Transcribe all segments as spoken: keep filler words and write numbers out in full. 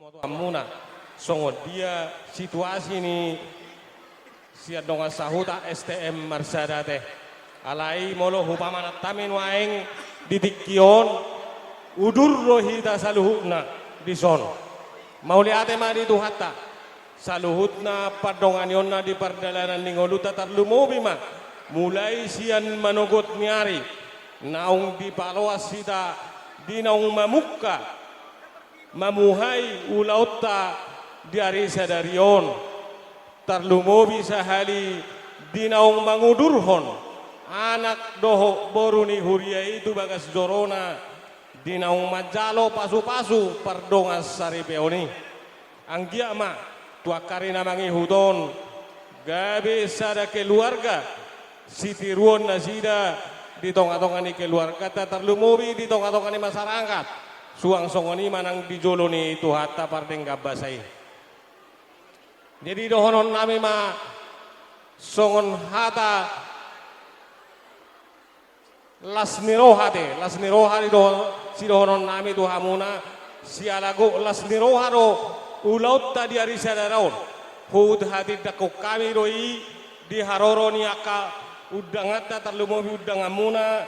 Amuna, songon dia situasi ni sian dongan sahuta S T M Marsada te. Alai molo hupamanat hami nuaeng di tingki on, udur do hita saluhutna dison. Mauliate ma di Tuhanta. Saluhutna pandonganionna di pardalanan ni ngolunta, tarlumobi ma mulai sian manogot ni ari naung dipaloas hita di naung mamungka mamuhai ulaonta di ari sadari on. Tarlumobi sahali di naung mangudurhon anak dohot boru ni huria i tu bagas jorona, di naung manjalo pasupasu pardongan saripeon i. Anggiat ma tu angka ari na mangihut on gabe sada keluarga sitiruon nasida di tongatonga ni keluarganta, tarlumobi di tongatonga ni masyarakat. Suang songon i ma nang di jolo ni Tuhanta pardenggan basa i. Jadi dohononnami ma songon hata las ni roha te, las ni roha di doho-, sidohononnami tu hamuna, siala gok las ni roha do ulaonta di ari sadari on. Huhut hatindangkon hami do i di haroro ni angka undanganta, tarlumobi undanganmuna,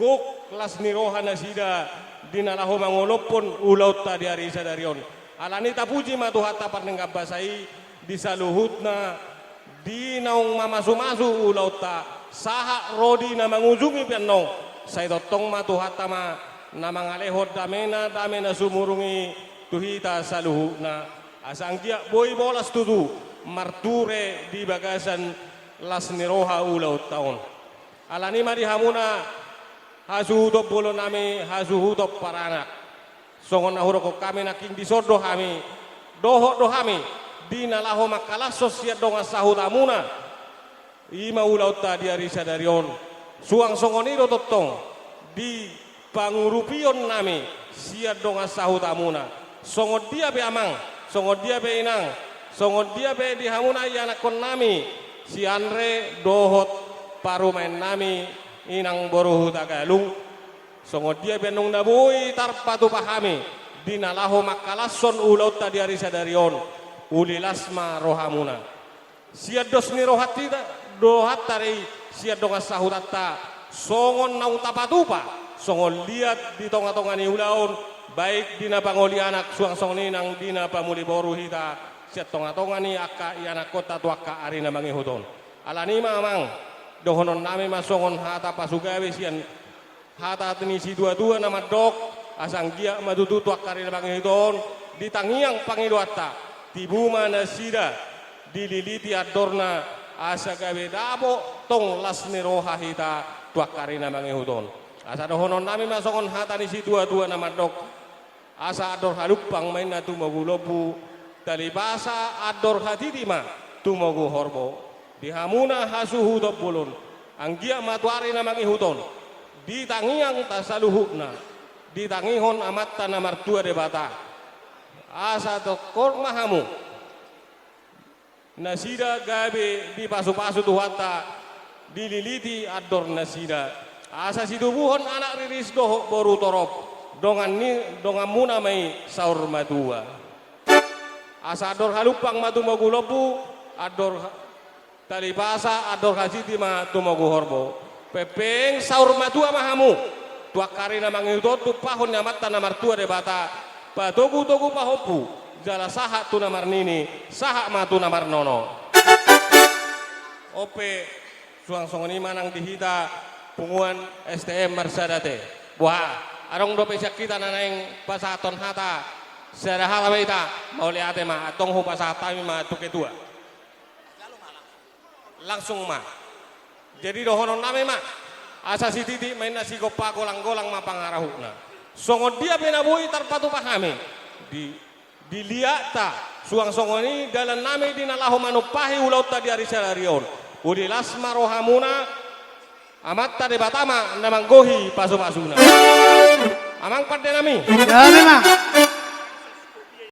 gok las ni roha nasida di na laho mangolophon ulaonta di ari sadari on. Alani i tapuji ma Tuhanta pardenggan basa i di saluhutna, di naung mamasumasu ulaonta sahat ro di na mangujungi pe annon, sai tongtong ma Tuhanta ma na mangalehon damena, dame na sumurung i tu hita saluhutna. Asa anggiat boi bolas tutu marture di bagasan las ni roha ulaonta on. Alani i ma di hamuna hasuhuton bolonnami, hasuhuton paranak. Songon na hudokkon hami nangkin, dison do hami, dohot do hami di na laho mangkalashon sian dongan sahutamuna, i ma ulaonta di ari sadari on. Suang songon i do tongtong di pangurupionnami sian dongan sahutamuna. Songon dia pe amang, songon dia pe inang, songon dia pe di hamuna ianakkonnami si Andre dohot parumaennami inang boru Hutagalung, songon dia pe annon na boi tarpatupa hami di na laho mangkalashon ulaonta di ari sadari on, uli las ma rohamuna. Sian dos ni rohanta, dohanta do i sian dongan sahutanta, songon naung tapatupa, songon liat di tongatonga ni ulaon, baik di na pangoli anak, suang songon i nang di na pamuli boru hita sian tongatonga ni angka ianakkonta tu angka ari na mangihut on. Alani i ma amang, dohononnami ma songon hata pasugabe sian hata ni situatua na mandok, asa anggiat ma tutu tu angka ari na mangihut on, di tangiang pangidoanta, tibu ma nasida, dililiti andorna, asa gabe dapot tong las ni roha hita tu angka ari na mangihut on. Asa dohononnami ma songon hata ni situatua na mandok, asa andor halumpang ma inna tumogu lombu, talipasa andor hatiti ma tumogu horbo. Di hamuna hasuhuton bolon, anggiat ma tu ari na mangihut on, di tangiangta saluhutna, ditangihon Amanta na martua Debata, asa tongtong ma hamu nasida gabe dipasupasu Tuhanta, dililiti andornasida, asa situbuhon anak riris dohot boru torop, dongan ni, donganmuna ma i saur matua. Asa andor halumpang ma tumogu lombu, andor ha-, talipasa, andor hatiti ma tumogu horbo. Pengpeng saur matua ma hamu tu angka ari na mangihut on, tumpahon ni Amanta na martua Debata patogutogu pahompu, jala sahat tu na marnini, sahat ma tu na marnono. On pe, suang songon i ma nang di hita punguan S T M Marsada te. Boha, adong dope sian hita na naeng pasahathon hata, sada hata ma hita, mauliate ma, antong hupasahat hami ma tu ketua. Langsung ma. Jadi dohononnami ma, asa sititi ma inna sigompa, golanggolang ma pangarahutna. Songon dia pe na boi tarpatupa hami di, di liatta, suang songon i dalannami di na laho manumpahi ulaonta di ari sadari on, uli las ma rohamuna, Amanta Debata ma na manggohi pasupasuna. Amang pandenami. Ia memang.